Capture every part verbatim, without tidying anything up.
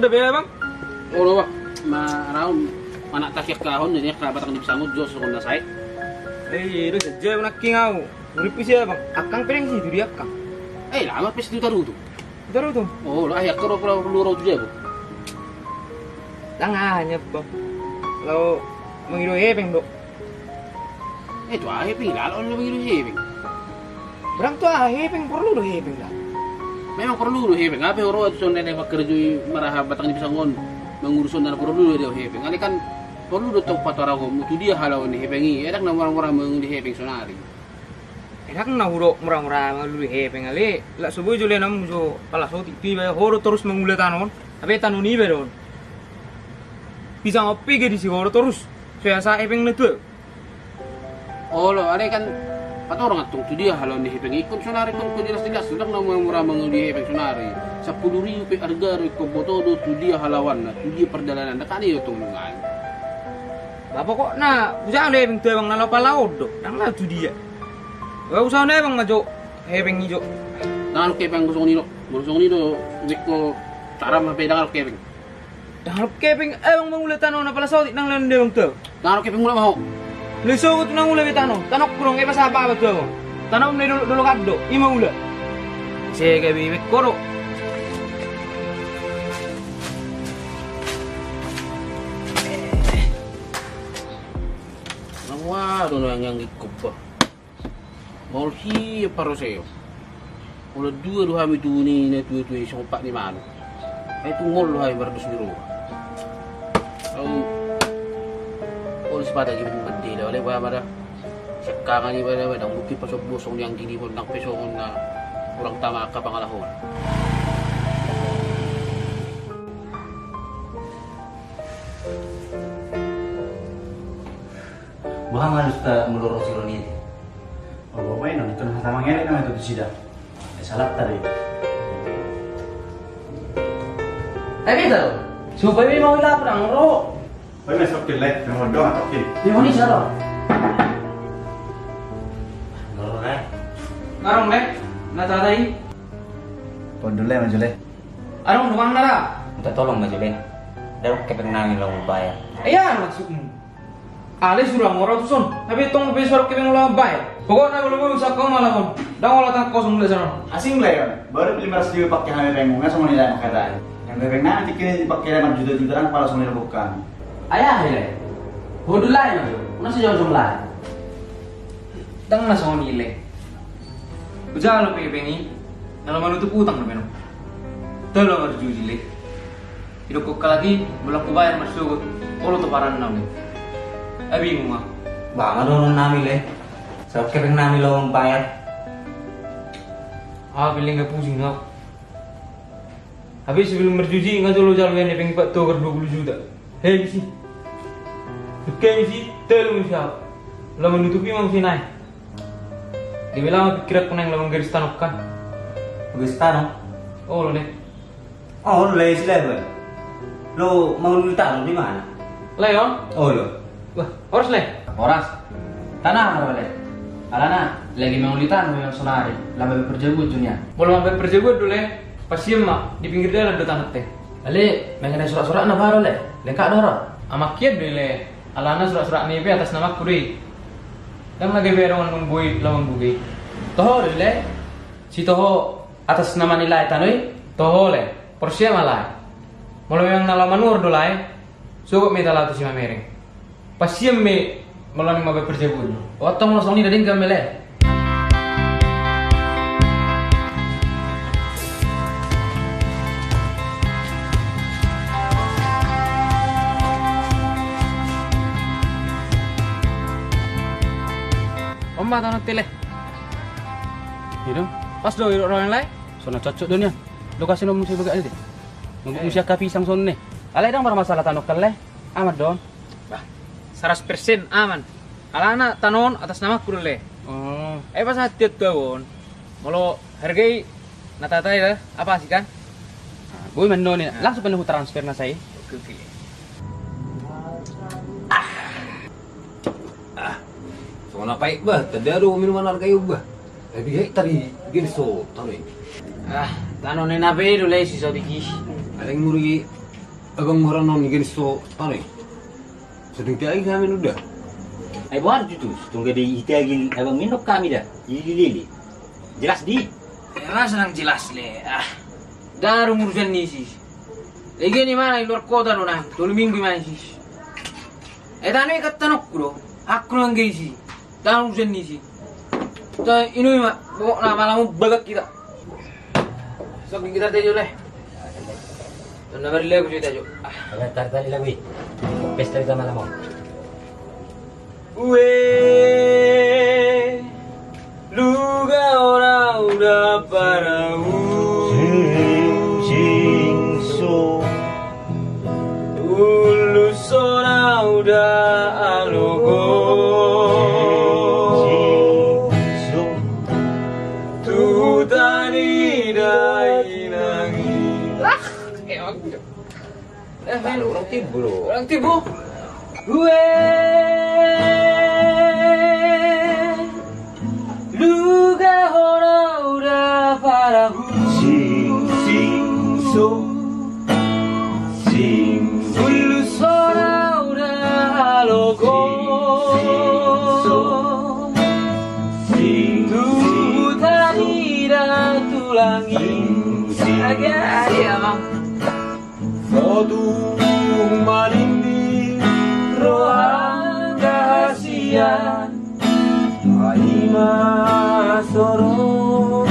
Be, Bang? Olo, Bang. Ma, raun, mana takiak kahon, jadi ka batang di pisang jo songon na sai. Eh, iya, do saja, Bang, nangkin au. Urip isi, Bang. Akang pereng si tu di akang. Eh, lama pes tu tarutung. Tarutung. Oh, lah, ya, koro, koro, koro, tu dia, Bang. Tangahnya, Bang. Lo mangido hepeng, do. Eh, tu aha hepeng, lalo na mangido hepeng. Berang tu aha hepeng, porlu do hepeng da. Memang porlu do hepeng. Apa ro tu songon na pakerjui maraha batang di pisang on, mangurus on, na porlu do hepeng. Alai kan porlu do tong patorangonmu tu dia halaon ni hepeng i. Ndang na mura-mura mangolu hepeng sonari. Ndang na hudok mura-mura mangolu hepeng, alai lak so boi jo lenan mu jo pala sotik tu iba, ho do torus mangula tano on. Hape tano ni iba do on. Pisang on pe gedi si ho do torus. So asa hepeng na tu. Olo, alai kan patorang antong tu dia halaon ni hepeng i. Ingkon sonari kan ingkon jelas-jelas, ndang na mura-mura mangolu hepeng sonari. Sampulu ribu pe arga do, ingkon boto do tu dia halaonna, tu dia pardalananna, kan i do tong nunga i. Ba pokokna, usaha on hepeng tu, Bang, na laho pala on do, ndang na tu dia. Ba usaha on, Bang, ma jo hepeng i jo. Ndang adong hepeng songon i do, molo songon i do, ingkon taram hape ndang adong hepeng. Ndang adong hepeng, eh, Bang, mangula tano na pala sotik nang leon de, Bang, tu. Ndang adong hepeng, mula ma ho. Leso tu na mangula be tano. Tano kurang, eh, pas apa, apa tu, Bang? Tano na dolok-dolok an do, i mangula. Sega be, be koro. Nang wah do na yang ikut, bah. Maol hian paroseo. Molo dua do hami tu ni na tua-tua i, songon pat ni manuk. Ai tung ngolu do hami mardos ni roha. Au, olo sipata gimana mandela, wale ba mada. Siangkangan i ba da, ndang mungkin pasombu songon ni anggi ni hon, ndang pe songon na hurang tama angka pangalaho on. Boha ma alusta molo ro si Roni i? Olo, boha i, non itu na hata mangelek nama tu sida. Eh, salah tadi. Eh, bisa lo. Supaya memang lapar, ro. Boha i, masuk ke live, memang doang atau ke? Di mana, Saro? Ro, le. Ngarong, le. Na tata i. Pondol, le, maju, le. Adong tukang na ra. Minta tolong, maju, le. Ndang adong hepeng nami laho mambayar. Ia, maksudmu? Alai sura mora tu son, tapi tong be suara kepeng ulang bae. Pokokna molo mau usaha kau malam on. Ndang olah tangkos mulai sana. Asing lah ya. Baru lima ratus ribu pakai hame pengungnya sama nilai makadai. Yang bebek nanti kini dipakai lima juta-juta, pala songon i do bukan. Ayah, le. Bodo lain aja. Una sejam-jam lain. Ndang na songon i, le. Ujalo pe hepeng i, na laho manutup utang do pe on. Telo marjuji, le. Didok halak i, molo hubayar marsogot, olo toparanna, le. Ai bingung au. Bah, ma dohonon nami, le. Sai hepeng nami laho mambayar. Ah, paling nggak pusing au. Habis sebelum marjuji, nga jolo jalo hepeng i, pat togar dua puluh juta. Hei, bisi. Oke, bisi, telo muse au. Laho manutupi ma muse nai. Gabe lama pikiranku nai laho manggaris tano kan. Garis tano? Olo, le. Olo, le, sila gue. Laho manguli tano di mana? Le, on? Olo. Wah, horas, le. Horas. Tano ro, le. Alana lagi manguli tano memang sonari, laho mambaen parjabuan jo nian. Molo mambaen parjabuan do, le, passian ma, di pinggir dalan do tano te. Ale, mengenai surat-suratna baru, le. Lengkap do ro? Amangkian do, le. Alana surat-suratna i pe atas namaku do i. Ndang na gabe adong annon boi laho mambuka i. Toho do, le. Sitoho atas nama ni lae tano i? Toho, le. Porsea ma, lae. Molo memang na laho manuhor do, lae, sogot ma hita laho tu si mamereng. Passian ma molo naeng mambaen parjabuan. Oto molo songon i, denggan ma, le. On ma tano te, le. Iya do. Pas do didok roha ni lae. Songon na cocok do nian. Lokasi na muse bagak i de. Mabuk muse angka pisang songon i. Alai ndang marmasalah tano kan, le. Aman do on? Bah, saratus persen aman. Alana tano on atas namaku do, le. Oh. Ai pasahat tiap taon. Molo harga i na tata i da, apa sih kan? Boi ma annon i, langsung pe na hutransfer na sai. Oke, oke. Ah, songon na pait, bah, tanda do minuman arga i, bah. Tapi hei tadi gini so tano i. Ah, tano ni na pe do, le, si sotik i. Alai muruk i. Abang mora non gini so tano i. Sedang tiai kami nuda. Ai boar jutus, tungga di itagil abang minum kami da. Lili lili. Jelas di. Emang senang jelas le. Ah. Daru urusan ni sis. Lagi ni mana di luar kota do nang. Tolu minggu mana sis. Eh tano i katanokku do. Aku nang gini sis. Tano urusan ni sis. Ta inui ma, pokokna malam bagak kita. Sok kita tejo leh. Na marilagu kita jo. Ah. Ada tari-tari lagu i. Pesta kita malam mau. Ue, luga ora uda parau. Sing, sing, so. Ulusona uda alogo. Tutan i da inangi. Orang tibu lo. Orang tibu. Ue. Luga hona uda parahu. Sing, sing, so. Sing, sing. Ulusona uda alogo. Sing, sing, so. Sing, sing, so. Tutan i da tulang i. Sing, sing, so. Agak, iya, Bang. Sotung manimbi roha hasian, ai ma soro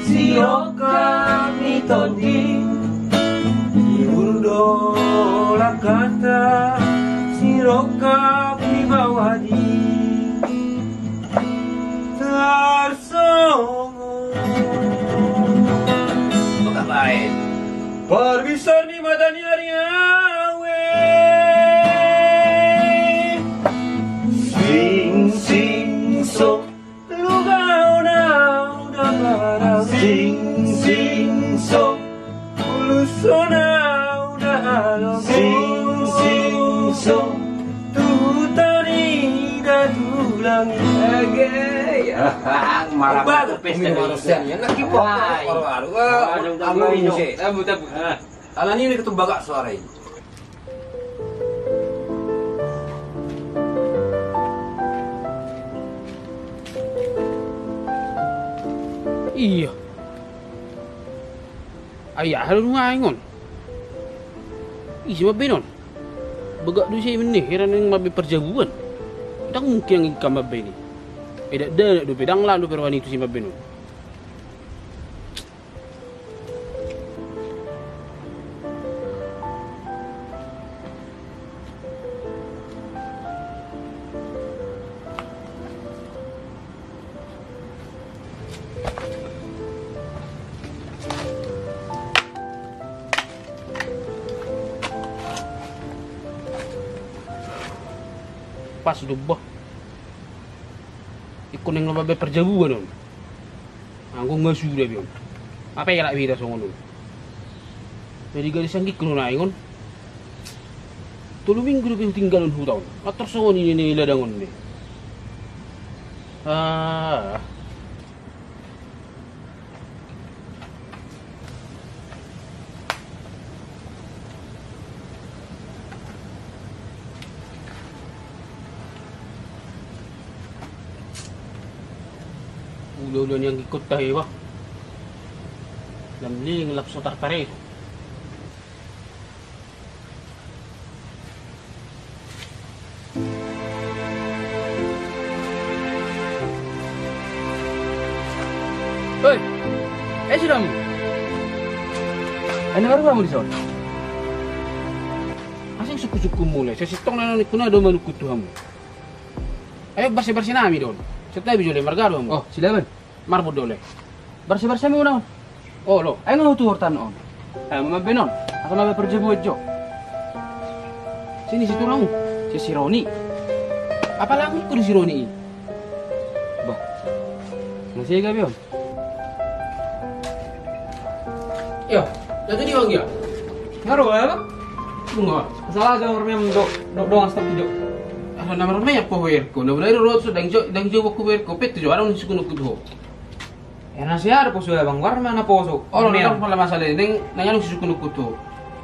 sirongkap ni tondi, di urdolak hata sirongkap ni bawadi. Tarsongon. Parbisar ni mata ni ari awe. Sing, sing, so. Luga hona uda parau. Sing, sing, so. Ulusona uda alogo. Sing, sing, so. Tutan i da tulang i. Age, ya. Marah bagus pesta ni manusia ni. Enak ki, Pak. Aduh, aduh, aduh. Abu, abu. Ala ni ketumbagak suara i. Iya. Ai aha do nuaeng on? Ise mambaen on? Bagak do ise i mende, heran naeng mambaen parjabuan. Ndang mungkin angka mambaen i. Ai dakdanak dope, ndang lan dope roha ni tusi mambaen on. Pas do bah. Ingkon naeng ro mambaen parjabuan on. Anggo nga suda be on. Apa elak be da songon on. Jadi gadis anggikku do naeng on. Tolu minggu dope hutinggalhon huta on. Nga tor songon i ninna ni ladang on be. Ah. Ulaula ni anggikkonta iba. Lam leleng lam so tartareso. Hei, eh, suda hamu. Ai na marhua hamu dison? Asa sungkunsungkunmu le, sai sintong na ningku na do manungkun tu hamu. Ai barsebarse nami do on. Setabi jole marga do hamu. Oh, Silaban. Marbot do le. Barsebarse muna on. Olo. Ai nga hutuhor tano on. Ai mambaen on. Asa mambaen parjabuan jo. Sian ise tu rohamu? Sian si Roni. Apala anggiku do si Roni i. Bah. Nga sega be on. Iyo, jadi di bang ya. Nga ro ya bang. Bunga. Salah aja orang yang dok dok doang stop jo. Asa na marmeak pohoerko, na benar rot so dang jo dang jo boku berko pet jo, adong sukun kutu. Ena si ada poso ya bang, warna mana poso? Oh, na pola masalah ini, nanya lu sukun kutu.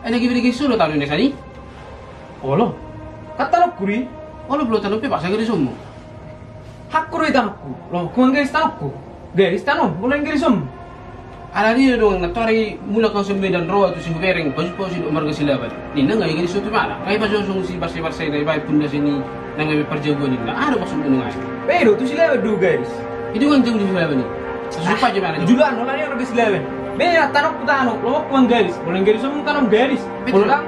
Ai na gabe digadis ho do tano i na sian i? Olo. Kan tanongku do i. Olo, molo tanom pe, pasa gadis ho ma. Hakku do i tanongku. Lomo ho ma garis tanongku. Garis tano, molo garis ho ma. Alani do dongan, na tuari mulak au sian Medan ro au tu Sihubereng, pajumpang au sian marga Silaban. Ninna nga digadis ho tu ibana. Nga dipajongjong si Barse-Barse na dibaen pundasna i na gabe parjagoan ninna. Aha do maksudna nunga i? Pe do tu Silaban do garis. I do nga jago di Silaban i. Supai jo ibana. Juluan, holan i ro di Silaban. Be, tanongku tano, lomo ho ma garis. Molo garis ho ma tanom garis. Molo dang.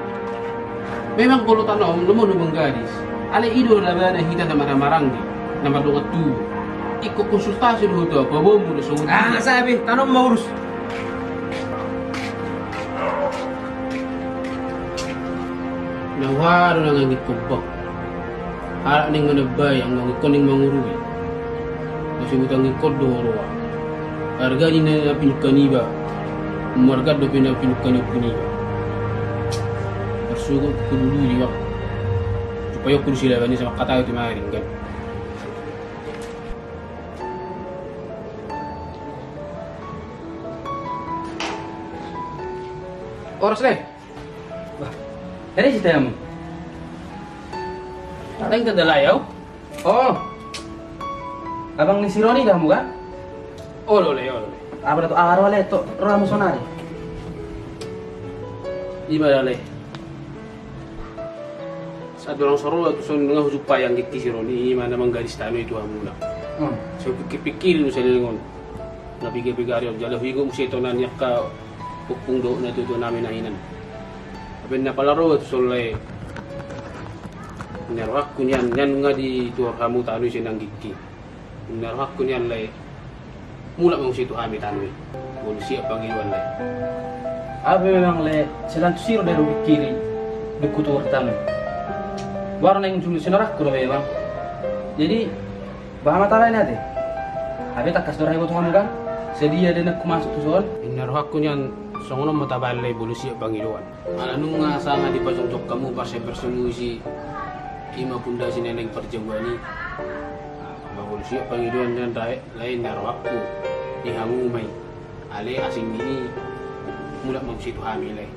Memang molo tanom, lomo ho ma garis. Alai i do labana hita na marhahamaranggi, na mardongan tubu. Ingkon konsultasi do ho tu paboaonmu do songon i. Ah, sabi, tanom ma urus. Na huhadang nangkin ho bang. Halak naeng manambai, anggo ingkon naeng mangurui. Molo so hutangihon do roha. Arga ni na pinungka niba, marga dope na pinungka ni ompung niba. Marsogot hudului bang. Supai ho tu Silaban i, sai mangkatai tu maring kan. Horas, Le. Bah, ere sita hamu? Naeng tanda lai au. Oh. Abang ni si Roni do hamu kan? Olo, Le, olo, Le. Aha do tu, aha ro, Le, tu ro hamu sonari? Ima da, Le. Sahat do langsung ro au tu son, nga hujumpa anggingki si Roni, ima na manggadis tano i tu hamuna. Hmm. So pikir-pikir do saleleng on. Na piga-piga ari on jala huingot muse tona ni angka ompung dohot natuatua nami na hinan. Bahen na pala ro au tu son, Lae. Ninna rohangku nian, nian nga dituhor hamu tano i sian anggingki. Ninna rohangku nian, Lae. Mulak ma muse tu hami tano i. Molo siap pangidoan, Lae. Au pe memang, Lae, sai lantu siro do au pikiri dung hutuhor tano i. Baru naeng jumolo sinorangku do memang. Jadi, bahen ma tara i ate. Hape tangkas do ra huboto hamu kan? Sadia do na humasuk tu son? Ninna rohangku nian, songon on ma tabaen, Lae, molo siap pangidoan. Ala nunga sanga dipajongjong hamu parsiaparsemu disi, ima pundasna naeng parjagoan i. Molo siap pangidoan nian, Lae, ninna rohangku, di hamu ma i. Alai asing ni i, mulak ma muse tu hami, Lae.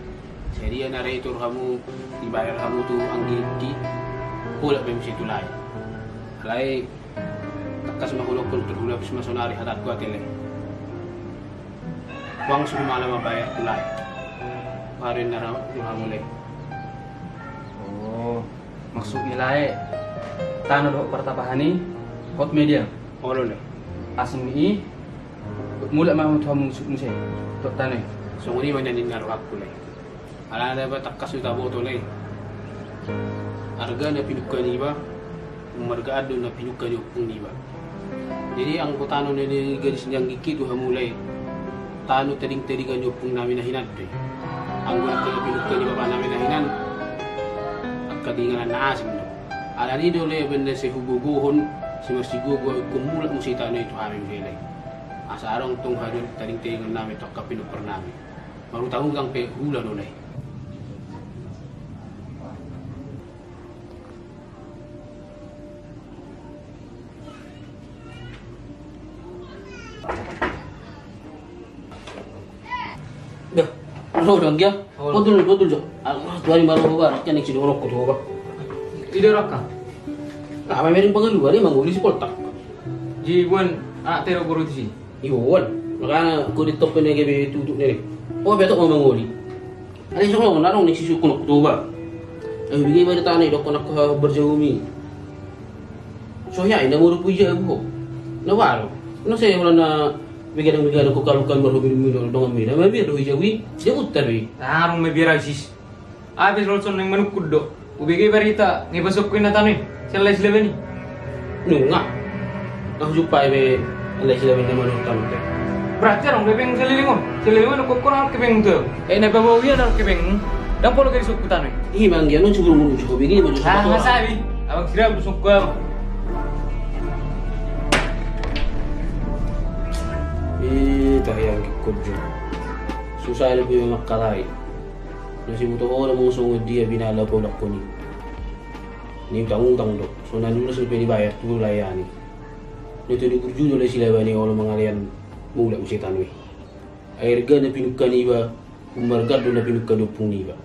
Sadia na ra dituhor hamu, dibayar hamu tu anggingki, mulak ma muse tu lae. Alai tangkas ma hudokkon, turhulapis ma sonari hatangku ate, Lae. Uang sumala ma bayar tu lae. Bahen na ra tu hamu, Lae. Oh, maksud ni, Lae, tano dohot partapahan i hot media. Olo, Lae. Asing ni i, mulak ma tu hamu muse, tu tano i. Songon i ma nian ninna rohangku, Lae. Alana ba tangkas do taboto, Lae. Arga na pinungka niba, marga do na pinungka ni ompung niba. Jadi anggo tano na digadis ni anggingki tu hamu, Lae, tano tadingtadingan ni ompung nami na hinan do i. Anggo angka na pinungka ni bapa nami na hinan, angka inganan na asing do. Alani do, Lae, bahen na sai hugogohon, sai marsigogo au ingkon mulak muse tano i tu hami muse, Lae. Asa adong tong haduan tadingtadingan nami tu angka pinompar nami. Marutangutang pe hula do, Lae. Dah, ro dang dia. Olo. Botul, botul jo. Aku tuari baru baru kan isi dorok ko tuba. Ide raka. Lah, apa mering pengen dua dia manguli si poltak. Ji buan, ah, tero boru tu si. Iwan, makana ko di top ne gabe tutu ne. O, betok ma mangoli. Alai songon on adong ni sisukun Oktober. Ai bege ma di tano i dohot angka parjaomi. So hea i na molo puja buho. Na baru. Na sai holan na begadang-begadang ko kalukan marhobi-hobi dongan mina. Mabiar do hujau i. Dia utar i. Tarung mabiar asis. Abis lolson naeng manungkun do. Ubege barita, nge pasokku inna tano i. Sian Lae Silaban i. Nunga. Nga hujumpa i be Lae Silaban na manurut tano i. Berarti adong do hepeng saleleng on. Saleleng on, kokkon adong hepeng tu. Eh, na paboa ia adong hepeng. Dang pola gari sokku tano i. Ih, manggia non sebelum sebelum bege. Ah, sabi. Abang sira sokku abang. Eh, tahiang kikut juga. Susah lebih memakalai. Na sibuto ho do molo songon dia binala paulakkon i. Ni utang-utang do, so na niulos dope dibayar tu lae an i. Na tolu burju do Lae Silaban i olo mangalean mulak muse tano i. Ai arga na pinungka niba, marga do na pinungka ni ompung niba.